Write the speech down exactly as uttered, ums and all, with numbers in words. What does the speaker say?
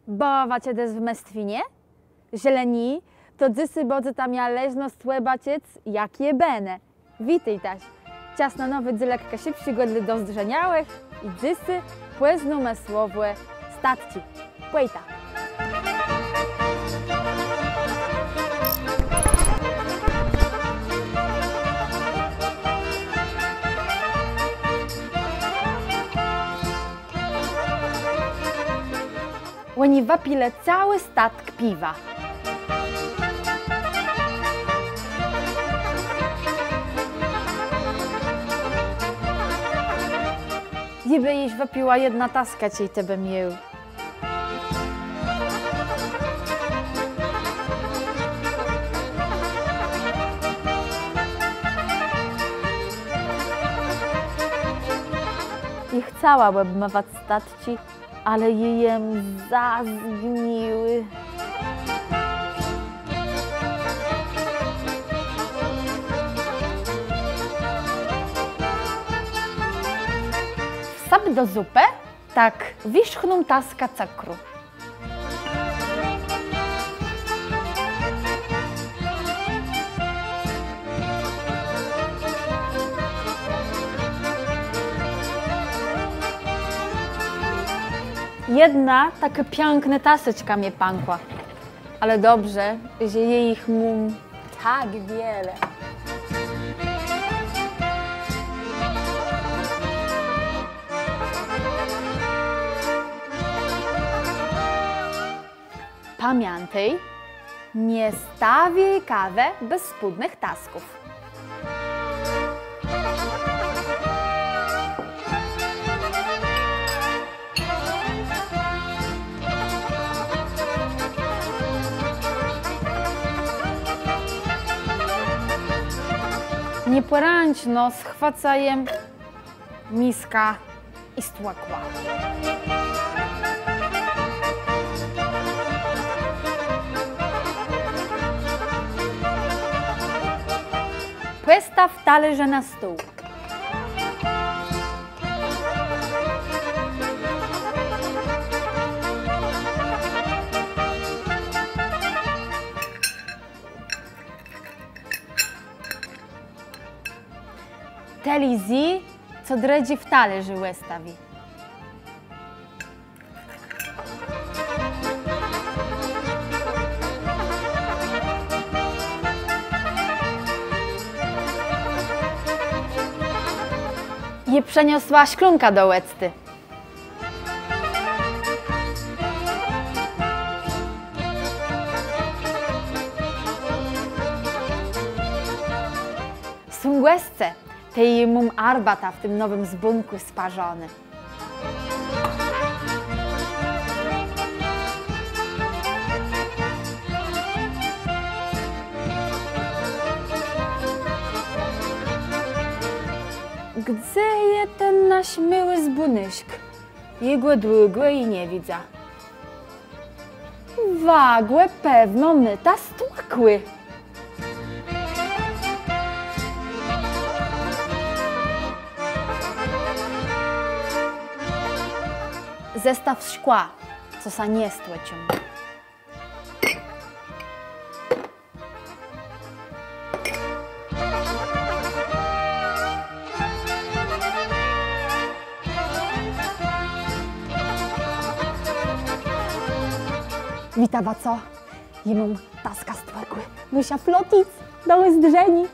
Bëła wa czedës w Mestwinie? Żelë nié, to dzysô bãdzeta mia leżnosc òbaczëc, jak je bëne. Witôjtaż. Czas na nowi dzélëk Kaszëbsczégò dlô dozdrzeniałëch i dzysô pòznómë słowò statczi. Pòjta. Òni wëpilë całi statk piwa. Jô bë jesz wëpiła jedną taskã, czej të bë miôł. I chcała òbmëwac statczi, ale jô jem za zgniłô. Wsap do zupë tak wiérzchną taskã cëkru. Jedna takô piãknô taseczka mie pãkła. Ale dobrze, że jô jich móm tak wiele. Pamiãtôj, nie stawiôj kawë bez spódnëch tasków. Niepòrãczno schwôca jem miskã i stłëkła. Pòstaw talérze na stół. Tëli zjé, co drëdżi w talérzu òstawi. Jô przëniosła szklónkã do òctu. Są gòsce, tej móm arbatã w tim nowim zbónkù sparzoną. Gdze je ten nasz miłi zbónëszk? Jô gò długò ju nie widza. Wa gò pewno môta stłëkłé. Zestôw szkła, co sã nie stłëczą. Wita wa, co? Jô móm taskã stłëkłą. Mùszã flotic. Do ùzdrzeniô.